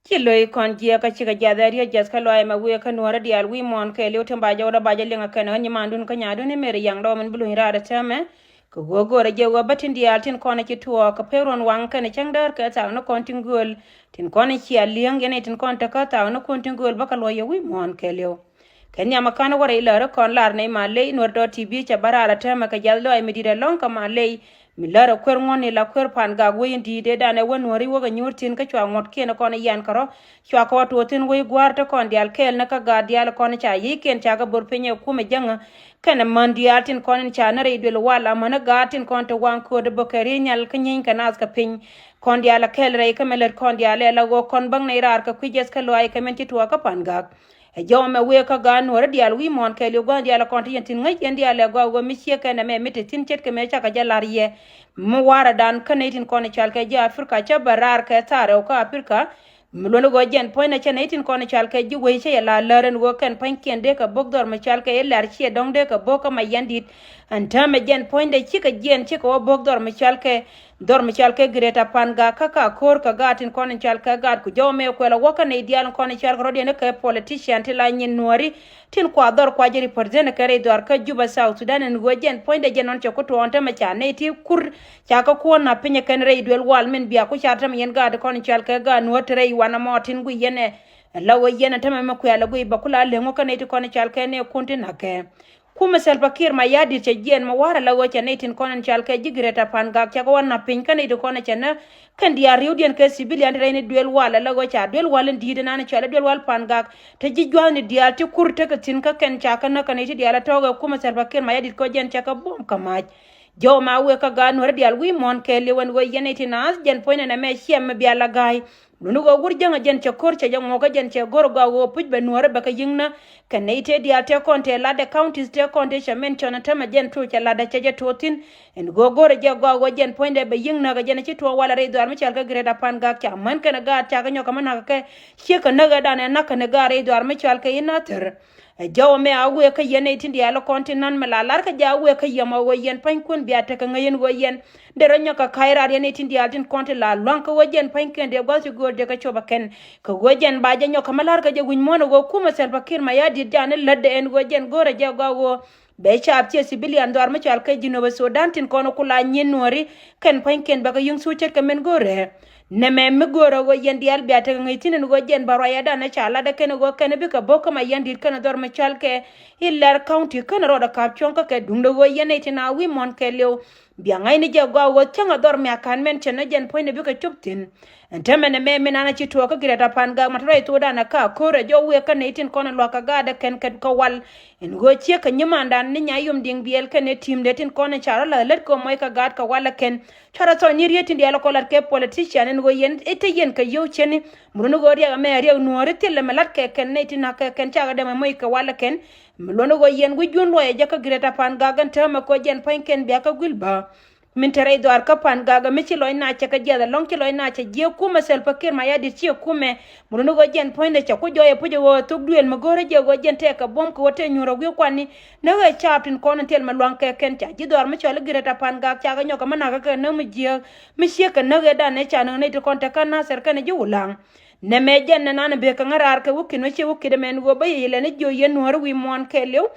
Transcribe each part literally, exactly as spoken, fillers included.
Ci lo̱c kɔn jiɛk kä cikɛ jiath ɛ riet jiath kä luac mɛ wëë kä nuɔ̱ɔ̱rä diaal wi̱i̱ muɔ̱ɔ̱n kɛɛliw tin ba jɔwdä ba jɛ liŋ ɛ kɛn ɣän nyimaandun kä nyaadun i̱ meri yaŋ dɔɔmin bi luny raar ɛ täämɛ. Kɛ ɣöö go̱o̱rä jɛ ɣöö bä tin diaal tin kɔn ɛ ci tuɔɔk kɛ pek ruɔ̱n waŋ kɛn ɛ cäŋ däär kɛ thaak ni kɔn tin gööl tin kɔn ɛ cia li̱eŋ yɛn ɛ tin kɔn tekä thaak ni kɔn tin gööl bä kɛ luɔ̱c ɛ wi̱i̱ muɔ̱ɔ̱n kɛɛliw. Kɛ nhiam ɛ ka̱n wä rɛy läri kɔn lar nɛy ma ley nuɔ̱r dɔ̱r ti bi cɛ bä raar ɛ täämɛ kɛ jiath lɔaac mi di̱t ɛlɔ̱ŋ kä ma ley. Mi lär ɛ kuer ŋuɔ̱tni la kuer pan gak wec in di̱i̱t ëëdan ɛ wä nuɔ̱ri wäkɛ nyuur thi̱n kä cua ŋuɔ̱tkiɛn ɛ kɔn ɛ yian kärɔ̱. Cua kɛ wä tuɔɔk thi̱n wec gua̱a̱r te kɔn diaal kɛɛl ni kä gaat diaal ɛ kɔn ca yiëëkiɛn ca kɛ bor piny ɛ kumɛ jäŋä. Kɛnɛ män diaal tin kɔn in ca ni rɛy duël wal amäni gaat tin kɔn te waŋ kööt ɛ bök kɛ ri̱i̱ nhial kä nyieeny kɛ naath kɛ piny. Kɔn diaal ɛ kɛɛl rɛy kä mɛ lät kɔn diaal ɛ la ɣöö kɔn bäŋ nɛy raar kɛ kui̱ jiɛth kä luaac kɛ mɛn ci tuɔɔk kä pan gak. Ɛ jɔw ɛmɛ wëë kä gaat nuɔ̱ɔ̱rä diaal wi̱i̱ muɔ̱ɔ̱n kɛɛliw gua̱a̱th diaal ɛ kɔn ti yɛn thi̱n ŋäc yɛn diaal ɛ gɔaa ɣöö mi ciɛ kɛn ɛmɛ mi te thi̱n ce̱tkɛ mëë cakɛ jɛ la̱r yɛ. Mi wa̱rä dan kä nɛy tin kɔn ɛ cɔal kɛ ji̱ Africa cä bä raar kɛ thaar rɛw kä Africa. Mi luɔ̱ni ɣöö jɛn puɔ̱nydɛ cɛ nɛy tin kɔn ɛ cɔal kɛ ji̱ wec cä yɛ la lär ɛn ɣöö kɛn pua̱nykiɛn dee kɛ bo̱k dhɔr mi cɔal kɛ i̱ lɛr ciɛ dɔ̱ŋ dee kɛ bo̱k kä ma yɛn di̱t. Ɛn täämɛ jɛn puɔ̱nydɛ cikɛ jiɛn cikɛ wä bo̱k dhɔr mi cɔal kɛ dhɔr mi cɔal kɛ Greater Pangak kä ka ko̱r kɛ gaat tin kɔn in cɔal kɛ gaat ku jɔw mëë kuɛl a wä kä nɛy diaal in kɔn in cɔal kɛ rɔ̱diɛn kɛ politician ti la nyin nuɔ̱ɔ̱ri. Tin kua dhɔr kua jɛ represent kɛ rɛy dhɔr kä Juba South Sudan in ɣöö jɛn puɔ̱nydɛ jɛn nɔn cɛ ku tuɔɔn tämɛ ca nɛy ti kur. Ca kä kuɔn na piny kɛn rɛy duel wal min bia ku car tämɛ yɛn gaat in kɔn in cɔal kɛ gaat nuɔ̱ɔ̱r ti rɛy wanɛ mɔ tin gui yɛn ɛ. La ɣöö yɛn ɛ tämɛ mi kuɛl a gui bä ku la leŋ wä kä nɛy ti kɔn in cɔal kɛ nɛy kun ti na̱kɛ. Kumɛ Salva Kiir Mayardit cɛ jiɛn mɛ wa̱rä la ɣöö cɛ nɛy tin kɔn in cɔal kɛ ji̱ Greater Pangak cɛ kɛ wä na̱p piny kä nɛy tin kɔn in cɛ nä kɛn diaal ri̱wdiɛn kɛ civilian ti rɛy ni duel wal la ɣöö ca duel wal in di̱i̱t in an cɔal i̱ duel wal Pangak. Te ji̱ jua̱thni diaal ti kur tekɛ thi̱n kä kɛn ca kä näk kɛ nɛy ti diaal a tɔ̱ɔ̱k ɛ kumɛ Salva Kiir Mayardit kɔ jɛn cɛ kɛ buɔ̱m kä mac. Jɔw ma wëë kä gaat nuɔ̱ɔ̱rä diaal wi̱i̱ muɔ̱ɔ̱n kɛɛliw ɛn ɣöö yɛn nɛy ti naath jɛn puɔ̱nydɛ nɛmɛ ciɛm mi bia la ga̱a̱y. Luni ɣöö wur jäŋä jɛn cɛ ko̱r cɛ jɛ ŋuɔ̱kä jɛn cɛ go̱r gɔaa ɣöö puc bɛ nuɔ̱ɔ̱rä bɛ kɛ yi̱ŋnä. Kɛ nɛy tëë diaal tëë kɔn tëë latdɛ counties tëë kɔn tëë cɛ mɛn cɔn ɛ tämɛ jɛn tuuc cɛ latdɛ cɛ jɛ tuɔɔk thi̱n. Ɛn ɣöö go̱rɛ jɛ gɔaa ɣöö jɛn puɔ̱nydɛ bɛ yi̱ŋnä kɛ jɛn ci tuɔɔk walɛ rɛy dhuaar mi cɔal kɛ Greater Pangak ca män kɛnɛ gaat ca kɛ nyɔk kɛ mi na̱k kɛ. Ciek kɛ näk ɛ danɛ na̱k kɛnɛ gaat rɛy dhuaar mi cɔal kɛ i̱ Nathir. Ɛ jɔw ɛmɛ a wëë kä yɛn nɛy tin diaal kɔn tin na̱n mi la lar kä jɛ a wëë kä yɛm ɛ ɣöö yɛn pa̱nykun bia tekɛ ŋäc ɛn ɣöö yɛn. Derɛ nyɔk kɛ ka̱c raar yɛn nɛy tin diaal tin kɔn ti la lua̱ŋ kä ɣöö jɛn pa̱nykiɛn dee gua̱th ti gööl dee kɛ cop ɛ kɛn. Kɛ ɣöö jɛn ba jɛ nyɔk kä mi la̱r kä jɛ wi̱c muɔ̱ɔ̱n ɛ ɣöö kumɛ Salva Kiir Mayardit ja̱a̱n i̱ lätdɛ ɛn ɣöö jɛn go̱o̱rɛ jɛ gɔaa ɣöö bɛ caap ciɛ civilian dhɔaar mi cɔal kɛ Jinub Sudan tin kɔn ku la nyin nuɔ̱ɔ̱ri kɛn pa̱nykiɛn bɛ kɛ yi̱ŋ thuc ce̱tkɛ min go̱o̱rɛ. Nɛmɛ mi go̱o̱rɛ ɣöö yɛn diaal bia tekɛ ŋäc thi̱n ɛn ɣöö jɛn bä ruacdan ɛ ca lat ɛ kɛn ɣöö kɛn bikɛ bo̱k kä Mayardit kɛn dhɔr mi cɔal kɛ i̱ Lɛr County kɛn rɔɔdɛ ka̱p cuɔ̱ŋ kä kɛ duundɛ ɣöö yɛn nɛy tin a wi̱i̱ muɔ̱ɔ̱n kɛɛliw. Bia ŋa̱cni jɛ gɔaa ɣöö cäŋ a dhɔr mi a ka̱n mɛn cɛ nä jɛn puɔ̱nydɛ bikɛ cop thi̱n. Ɛn täämɛ nɛmɛ min an a ci tuɔɔk kä Greater Pangak ma te ruac thokdan ɛ ka ko̱r ɛ jɔw wëë kä nɛy tin kɔn ɛ lua̱k kɛ gaat ɛ kɛn kɛ kɛ wal. Ɛn ɣöö ciek kɛ nyimandan ni Nyayom Diŋ Biɛl kɛnɛ ti̱mdɛ tin kɔn in ca rɔ la̱th lät kɛ mɔc kɛ gaat kɛ walɛ kɛn. Cuarɛ thɔny ni riet tin diaal kɔ lat kɛ politician ɛn ɣöö yɛn i̱ te yɛn kɛ yio̱w cɛn i̱ mi luɔ̱ni ɣöö riɛk ɛmɛ riɛk nuɔ̱ɔ̱ri thilɛ mɛ la̱t kɛ kɛn nɛy tin na̱k kɛ kɛn cakɛ dɛmɛ mɔc kɛ walɛ kɛn. Mi luɔ̱ni ɣöö yɛn wi̱c jun luɔyɛ jɛ kä Greater Pangak ɛn täämɛ kɔ jɛn pa̱ny kɛn bia kä guil bä. Min te rɛy dhɔaar kä Pangak mi ci lɔc na cɛ kɛ jiath ɛlɔ̱ŋ ci lɔc na cɛ jiɛk kumɛ Salva Kiir Mayardit ciɛ kumɛ. Mi luɔ̱ni ɣöö jɛn puɔ̱nydɛ cɛ ku jɔɔyɛ puc ɛ ɣöö thok duëël mi go̱o̱rä jɛ ɣöö jɛn tɛɛkɛ buɔ̱m kɛ ɣöö tɛɛ nyuur ɛ wi̱i̱ kuani. Ni ɣöö caap tin kɔn in thil mi luaŋ kɛ kɛn ca ji̱ dhɔaar mi cɔl i̱ Greater Pangak cakɛ nyɔk kɛ mi na̱k kɛ kɛ näk mi jiääk mi ciek kɛ näk ëëdan ëë ca näk nɛy ti kɔn te kä Nathir kɛnɛ ji̱ Wulaŋ. Nɛmɛ jɛn nɛ nan bek kɛ ŋäraar kɛ wä ki̱n wä ciɛ wä ki̱t ɛmɛn ɣöö bä yɛ yɛ lɛn i̱ jiö yɛn nuɔ̱ɔ̱ri wi̱i̱ muɔ̱ɔ̱n kɛɛliw.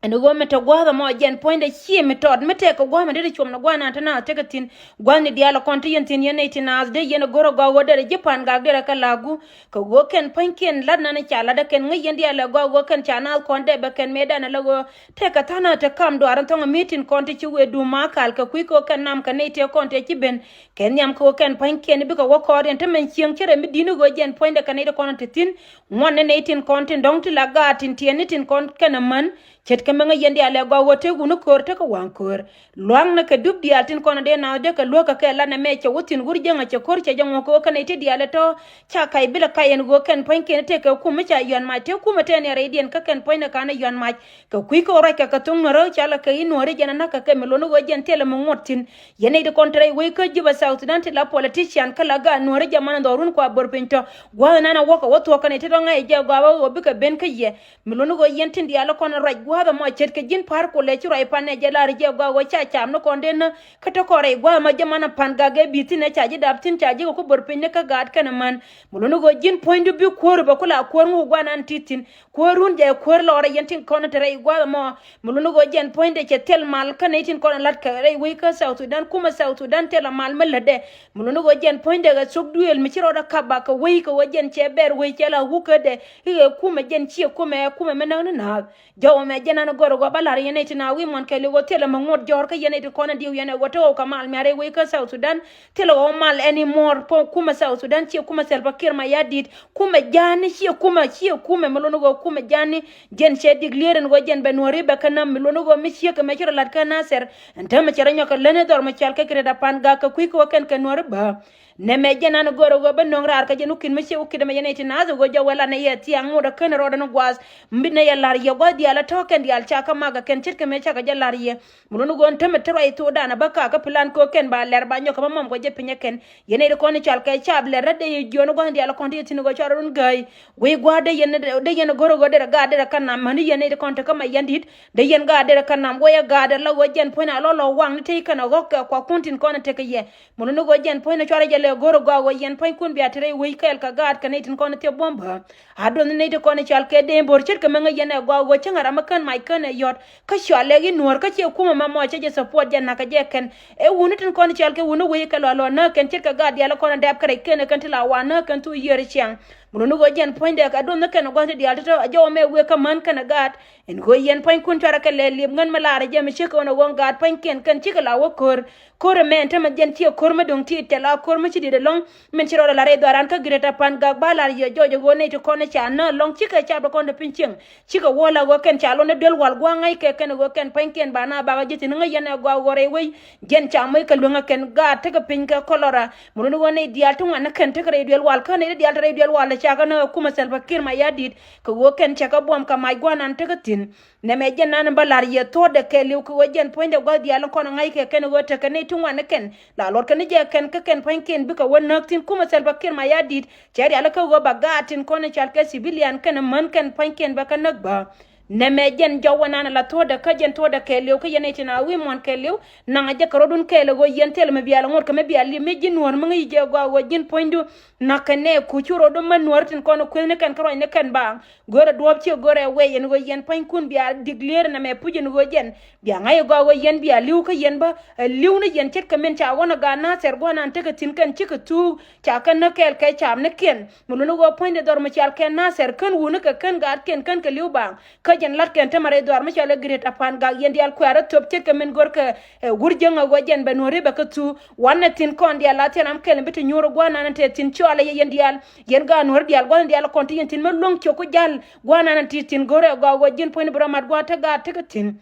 Ɛn ɣöö mi te gua̱a̱th ɛmɔ jɛn puɔ̱nydɛ cië mi tɔt mi tɛk kɛ gua̱a̱th mi dee ti cuɔm ni gua̱a̱th naan te naath tekɛ thi̱n. Gua̱a̱thni diaal ɛ kɔn te yɛn thi̱n yɛn nɛy ti naath dee yɛn ɛ go̱r ɛ gɔaa ɣöö derɛ ji̱ Pangak derɛ kɛ la̱a̱k guuk. Kɛ ɣöö kɛn pua̱nykiɛn la̱t naan ca la̱t ɛ kɛn ŋäc yɛn diaal ɛ gɔaa ɣöö kɛn ca naath kɔn dee bɛ kɛn mëëdan ɛ la ɣöö tɛk kɛ tha̱a̱ŋ nath te kam duaar in thɔŋ ɛ mi̱i̱tin kɔn te ci wëë duum ma kal kɛ kui̱ kɛ ɣöö kɛn nam kɛ nɛy tëë kɔn tëë ci ben. Kɛ nhiam kɛ ɣöö kɛn pua̱nykiɛn bikɛ wä kɔɔr yɛn te mɛn cieŋ cärɛ mi di̱n i̱ ɣöö jɛn puɔ̱nydɛ kɛ nɛy ti kɔn in te thi̱n. Ŋuɔ̱t ni nɛy tin kɔn tin dɔ̱ŋ ti la gaat tin tiɛɛn ni tin kɔn kɛn ɛ män. Ce̱tkɛ mi ŋäc yɛn diaal ɛ gɔaa ɣöö tëë wun i̱ köör tekɛ waŋ köör. Lua̱ŋnɛ kɛ dup diaal tin kɔn dee naath dee kɛ luäk kɛ kɛ lat nɛmɛ cɛ wä thi̱n wur jiäŋä cɛ ko̱r cɛ jɛ ŋuɔ̱k kɛ ɣöö kɛn nɛy ti diaal ɛ tɔ̱. Ca kac bilɛ kac ɛn ɣöö kɛn pua̱nykiɛn tëë kɛ kum mi ca yɔ̱a̱n mac tëë kumɛ tɛɛn ɛ rɛydiɛn kä kɛn pua̱nydɛ ka̱n ɛ yɔ̱a̱n mac. Kɛ kui̱ kɛ ɣöö ruac kɛ kɛ thoŋ nuɔ̱rä ca lɛ kɛ i̱ nuɔ̱ɔ̱ri jɛn ɛ na̱k kɛ kɛ mi luɔ̱n ɣöö jɛn thilɛ mi ŋuɔ̱t thi̱n. Yɛn nɛy ti kɔn te rɛy wec kä Juba South Sudan ti la politician kä la gaat nuɔ̱ɔ̱ri jɛ man ɛ dhɔrun kua bör piny tɔ̱. Gua̱a̱th ɛnan ɛ wäkɛ wä thuɔ̱k kɛn ɛ ti rɔ ŋa̱c ɛ jɛ gɔaa wä ɣöö bikɛ ben kä yɛ. Mi luɔ̱n ɣöö yɛn tin diaal ɛ kɔn ɛ ruac gua̱a̱th ɛmɔ ce̱tkɛ ji̱n pa̱a̱r kulɛ ci ruac panɛ jɛ lar jɛ gɔaa ɣöö ca caam ni kɔn dee nä. Kä te kɔn rɛy gua̱a̱th ɛmɔ jɛ man a pan gak ɛ bi̱i̱ thi̱n ɛ ca ji̱ dap thi̱n ca ji̱ kɛ ku bör piny ni kä gaat kɛnɛ män. Mi luni ɣöö ji̱n puɔ̱nydu bi kuäär bɛ ku la kuäär ŋuk gua̱a̱th nan ti thi̱n. Kuäär run jɛ kuäär lɔɔrɛ yɛn tin kɔn te rɛy gua̱a̱th ɛmɔ. Mi luni ɣöö jɛn puɔ̱nydɛ cɛ thil mal kä nɛy tin kɔn lat kɛ rɛy wec kä South Sudan, kumɛ South Sudan thil mal mi lätdɛ. Mi luni ɣöö jɛn puɔ̱nydɛ kɛ thok duëël mi ci rɔɔdɛ kap bak kɛ wec kɛ ɣöö jɛn cɛ bɛr wec cɛ la wuk kädɛ. I̱ ɣɛ kumɛ jɛn ciɛ kumɛ ɛ kumɛ mi näk ni naath. Jɔw ɛmɛ jɛn an gör ɛ gɔaa bä la̱r yɛn nɛy ti na wi̱i̱ muɔ̱n kɛɛliw ɣöö thilɛ mi ŋuɔ̱t jɔ̱ɔ̱r kä yɛn nɛy ti kɔn in diw yɛn ɛ ɣöö te ɣɔw kɛ mal mia̱r rɛy wec kä South Sudan. Thilɛ ɣɔw mal anymore, puɔ̱n kumɛ South Sudan ciɛ kumɛ Salva Kiir Mayardit. Kumɛ ja̱a̱ni ciɛ kumɛ, ciɛ kumɛ mi luni ɣöö kumɛ ja̱a̱ni. Jɛn cɛ dik lier ɛn ɣöö jɛn bɛ nuɔ̱ri bɛ kä näm mi luni ɣöö mi ciek ɛmɛ ci rɔ la̱t kä Nasir. Ɛn täämɛ cɛ rɔ nyɔk kɛ län i̱ dhɔr mi cɔal kɛ Greater Pangak kɛ kui̱ kɛ ɣöö kɛn kɛ nuɔ̱ri bä. Nɛmɛ jɛn an gör ɛ ɣöö bä nöŋ raar kä jɛn wä ki̱n mi ciɛ wä ki̱t ɛmɛ jɛn nɛy ti naath ɛ ɣöö jɛ wä la nɛ yɛ thiaŋ ŋot ɛ kän rɔɔdɛ ni gua̱a̱th. Mi bi nɛ yɛ la̱r yɛ gua̱a̱th diaal ɛ tɔ̱ kɛn diaal ca kä mak ɛ kɛn ce̱tkɛ mëë cakɛ jɛ la̱r yɛ. Mi luni ɣöö ɛn täämɛ te ruac thokdan ɛ bä kakä plan kɛ ɣöö kɛn ba lɛr ba nyɔk kɛ bä mɔm kɛ jɛ piny ɛ kɛn. Yɛn nɛy ti kɔn i̱ cɔal kɛ caap lɛr rädɛ yɛ jiɔn gua̱a̱th diaal ɛ kɔn ti yɛ thi̱n ɛ ɣöö cɔal run gäi. Wec gua̱a̱th dee yɛn, dee yɛn gör ɛ ɣöö derɛ gaat derɛ kä nam mäni yɛn nɛy ti kɔn te kä Mayardit. Dee yɛn gaat derɛ kä nam wä yɛ gaat ɛ la ɣöö jɛn puɔ̱ny a lɔ lɔ waŋni tey kɛn ɛ ɣɔ̱k kɛ kuakun tin kɔn ɛ tekɛ yɛ. Mi luni ɣöö jɛn puɔ̱ny ni cuarɛ jɛ lɛ go̱r ɛ gɔaa ɣöö yɛn puɔ̱nykun bia te rɛy wec kɛɛl kɛ gaat kɛ nɛy tin kɔn thia buɔ̱m bä. A duɔth ni nɛy ti kɔn cɔal kɛ dee bo̱r ce̱tkɛ mi ŋäc yɛn ɛ gɔaa ɣöö cäŋ ɛ ram mi kän mac kän ɛ yɔ̱t. Kä cɔal lɛ i̱ nuɔ̱ɔ̱r kä ciɛ kumɛ ma mɔ cä jɛ support jɛ na̱k kɛ jɛ kɛn. Ɛ wuni tin kɔn cɔal kɛ wuni wec kɛ lual lual näk kɛn ce̱tkɛ gaat diaal kɔn ɛ dɛp kɛ rɛy kɛn ɛ kɛn ti la wa näk kɛn thuk yiër ciaŋ. Mi luni ɣöö jɛn puɔ̱nydɛ a duɔth ni kɛn ɛ gua̱th ti diaal ti tɔ̱ a jɛ wä mɛ wek kä män kɛn ɛ gaat. Ɛn ɣöö yɛn puɔ̱nykun cuarɛ kɛ lɛ liep ŋän mi laarɛ jɛ mi ce̱tkɛ ɣän ɛ ɣöö gaat puɔ̱nykiɛn kɛn cikɛ la wä ko̱r. Ko̱r ɛmɛ ɛn tämɛ jɛn ciɛ ko̱r mi do̱ŋ ti tɛl a ko̱r mi ci di̱t ɛlɔ̱ŋ. Min ci rɔɔdɛ la rɛy dhɔaran kä Greater Pangak ba lar yɛ jɔɔc ɛ ɣöö nɛy ti kɔn ca nä ɛlɔ̱ŋ cikɛ cap ti kɔn ti piny cieŋ. Cikɛ wä la ɣöö kɛn ca lon ni duel wal gua̱a̱ŋ ŋäc kɛ kɛn ɛ ɣöö kɛn puɔ̱nykiɛn ba na bakä ji̱ thi̱n ŋäc yɛn ɛ gɔaa ɣöö rɛy wec. Jɛn ca moc kɛ lueŋä kɛn gaat tekɛ piny kɛ kɔlɔra. Mi luni ɣöö nɛy diaal ti ŋuan ni kɛn tekɛ rɛy duel wal kä nɛy ti diaal te rɛy duel wal ca kä näk ɛ kumɛ Salva Kiir Mayardit. Kɛ ɣöö kɛn cɛ kɛ buɔ̱m kɛ mac gua̱a̱th nan tekɛ thi̱n. Nɛmɛ jɛn nan bä la̱r yɛ thuɔ̱ɔ̱dɛ kɛɛliw kɛ ɣöö jɛn puɔ̱nydɛ gua̱a̱th diaal in kɔn ŋa̱ckɛ kɛn ɣöö tekɛ nɛy ti ŋuan ni kɛn. La luɔt kɛn ni jɛ kɛn kä kɛn puɔ̱nykiɛn bikɛ wä näk thi̱n kumɛ Salva Kiir Mayardit. Cɛ rialikä ɣöö ba gaat tin kɔn in cɔal kɛ civilian kɛn män kɛn puɔ̱nykiɛn bɛ kɛ näk bä. Nɛmɛ jɛn jɔw wä nan la thuɔ̱ɔ̱dɛ kä jɛn thuɔ̱ɔ̱dɛ kɛɛliw kä yɛn nɛy tin a wi̱i̱ muɔ̱ɔ̱n kɛɛliw. Naŋ jɛ kɛ rɔ̱dun kɛɛl ɣöö yɛn thilɛ mi bial ŋot kɛ mi bial li̱m mi ji̱ nuɔ̱ɔ̱r mi ŋäc jɛ gɔaa ɣöö ji̱n puɔ̱nydu. Na̱k kɛ nɛ ku cu rɔ̱dun män nuɔ̱ɔ̱r tin kɔn kueth ni kɛn kä ruac ni kɛn baaŋ. Go̱rɛ duɔ̱ɔ̱p ciɛ go̱rɛ wee ɛn ɣöö yɛn pua̱nykuun bia dik lier nɛmɛ puc ɛn ɣöö jɛn bia ŋa̱c ɛ gɔaa ɣöö yɛn bia li̱w kä yɛn bä. Ɛ li̱w ni yɛn ce̱tkɛ min ca ɣɔ̱n ɛ gaat Nathɛr gua̱a̱th nan tekɛ thi̱n kɛn cikɛ thuuk ca kɛn näk kɛɛl kɛ caam ni kiɛn. Mi luni ɣöö puɔ̱nydɛ dhɔr mi cial kɛn Nathɛr kän wuni kɛ kän gaatkiɛn kän kɛ li̱w baaŋ. Kä jɛn la̱t kɛn tämɛ rɛy dhɔaar mi cɔal ɛ Greater Pangak yɛn diaal kuɛ̈ɛ̈r ɛ thöp ce̱tkɛ min görkɛ ɛ wur jäŋ ɛ ɣöö jɛn bɛ nuɔ̱ɔ̱ri bɛ kä thuuk. Wanɛ thi̱n kɔn diaal la thiɛn ram kɛl mi te nyuur ɛ gua̱a̱th nan te thi̱n cɔalɛ yɛ yɛn diaal. Yɛn gaat nuɔ̱ɔ̱ri diaal gua̱a̱th nan diaal kɔn ti yɛn thi̱n mi luäŋ ciök ku ja̱l. Gua̱a̱th nan ti thi̱n go̱rɛ ɛ gɔaa ɣöö ji̱n puɔ̱nyni bi rɔ mat gua̱a̱th te gaat tekɛ thi̱n.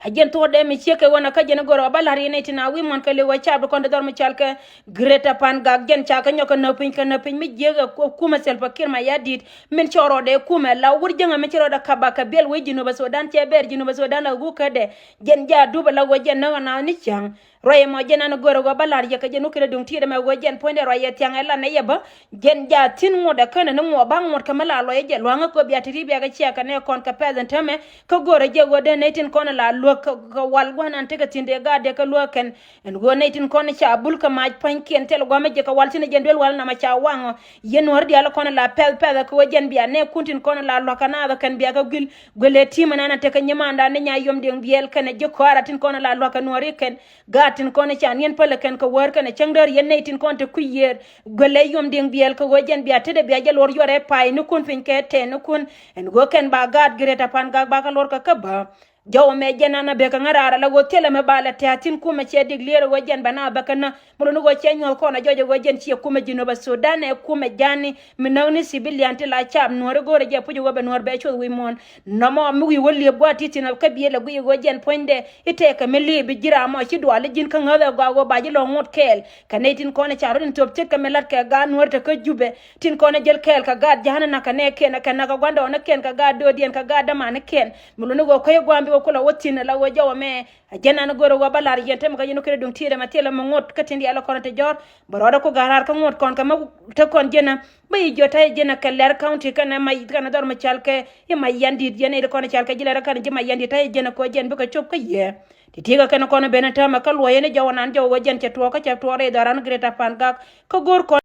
A jɛn thuɔ̱ɔ̱dɛ mi ciek kɛ ɣöö na kä jɛn i̱ go̱rɛ ɣöö bä la̱r yɛn nɛy tin a wi̱i̱ muɔ̱n kɛ li̱w ɣöö caap di kɔn di dhɔr mi cɔal kɛ Greater Pangak jɛn ca kɛ nyɔk kɛ näk piny kɛ näk piny mi jiäk ɛ ku-, kumɛ Salva Kiir Mayardit. Min cɔɔr rɔɔdɛ kumɛ la wur jäŋä mi ci rɔɔdɛ kap bak kɛ biɛl wec Jinub Sudan cɛ bɛɛr Jinub Sudan la wuk kädɛ. Jɛn ja dup ɛ la ɣöö jɛn näk ɛ naath ni cäŋ. Ruac ɛmɔ jɛn an go̱rɛ ɣöö bä la̱r yɛ kɛ jɛn wä kɛn ɛ duŋ ti̱i̱t ɛmɛ ɣöö jɛn puɔ̱nydɛ ruac yɛ thiaŋ ɛ la nɛy ɛ bä. Jɛn ja thi̱n ŋuɔ̱t ɛ känɛ ni ŋuɔ ba̱ŋ ŋuɔ̱t kɛ mi la luɔc ɛ jɛ lua̱ŋä kɛ ɣöö bia te ri̱i̱t bia kɛ ciɛ kɛ nɛ kɔn kɛ pɛth ɛn täämɛ. Kä go̱rɛ jɛ ɣöö dee nɛy tin kɔn la luäk kɛ, kɛ wal gua̱a̱th nan tekɛ thi̱n dee gaat dee kɛ luäk kɛn. Ɛn ɣöö nɛy tin kɔn ca bul kɛ mac pua̱nykiɛn thil gua̱a̱th mi jɛ kɛ wal thi̱n ɛ jɛn duel wal namɛ ca waŋ ɔ. Yɛn nuɔ̱ɔ̱ri diaal kɔn la pɛth pɛth ɛ kɛ ɣöö jɛn bia nɛɛkun tin kɔn la lua̱k kɛ naath ɛ kɛn bia kɛ guil. Guilɛ ti̱i̱m ɛn an a tekɛ nyimaanda ni nya yom diɛŋ biɛl kɛnɛ ji̱ kɔaara tin kɔn la lua̱k kɛ nuɔ̱ɔ̱ri kɛn. Gaat tin kɔn ca niɛn pälɛ kɛn kɛ wäär kɛnɛ cäŋ däär yɛn nɛy tin kɔn te kui̱ yiëër. Guilɛ yom diɛŋ biɛl kɛ ɣöö jɛn bia tetdɛ bia jɛ luɔr yuɔrɛ pay nikun piny kɛ tɛɛnikun. Ɛn ɣöö kɛn ba gaat Greater Pangak ba kɛ luɔr kɛ kä bä. Jɔw ɛmɛ jɛn an a bek kɛ ŋäraar ala ɣöö thilɛ mi ba lɛ tɛ̈th thi̱n kumɛ cɛ dik lier ɣöö jɛn bɛ na bɛ kɛ nä. Mi luni ɣöö cɛ nyuɔ̱th kɔn a jɔc ɣöö jɛn ciɛ kumɛ Jinub Sudan ɛ kumɛ ja̱a̱ni mi näk ni civilian ti la caap nuɔ̱ɔ̱ri go̱o̱rɛ jɛ puc ɣöö bɛ nuɔ̱ɔ̱r bɛ cuɔth wi̱i̱ muɔ̱ɔ̱n. Nɔmɔ mi wi̱i̱ wä liep gua̱a̱th ti thi̱n kä biëël ɛ guic ɣöö jɛn puɔ̱nydɛ i̱ tɛɛkɛ mi liip i̱ ji̱ raam ɔ ci dual i̱ ji̱n kä ŋäth ɛ gɔaa ɣöö ba ji̱ lɔ ŋot kɛɛl. Kɛ nɛy tin kɔn i̱ ca rɔ̱t in thöp ce̱tkɛ mi la̱t kɛ gaat nuɔ̱ɔ̱ri te kä Jubɛ. Tin kɔn i̱ jäl kɛɛl kɛ gaat ja̱a̱n i̱ na̱k kɛ nɛɛkiɛn ɛ kɛ na̱k kɛ gua̱ndɔɔŋnikiɛn kɛ gaat döödiɛn kɛ gaat dämanikiɛn. Mi luni ɣöö kä i̱ gua̱a̱m bi Kulɛ wä thi̱n ala wä jɔwä mɛ a jɛn an go̱rɛ wä bä lar yɛn te mɛ kä yɛn wä kɛn duŋ tiɛɛdɛ mɛ thilɛ mɛ ŋot kä tin diaal kɔn te jɔr bɛ rɔɔdɛ ku ga̱r raar kä ŋot kɔn kɛ mɛ te kɔn jɛn a bä yi jiɔ ta̱yɛ jɛn a kɛ lɛr county kɛnɛ ma kɛnɛ dhɔr mɛ cal kɛ yi ma yɛn dit yɛn iri kɔn cal kɛ ji̱ lɛr kɛnɛ ji̱ ma yɛn dit ta̱yɛ jɛn a kɔ jɛn bikɛ cop kä yɛ. Ti ti̱i̱ kɛ kɛn kɔn ben täämɛ kä luɔyɛ ni jɔwä nan jɔwä wä jɛn cɛ tuɔɔk kä cɛ tuɔɔk rɛy dhɔran Greater Pangak kä go̱r kɔn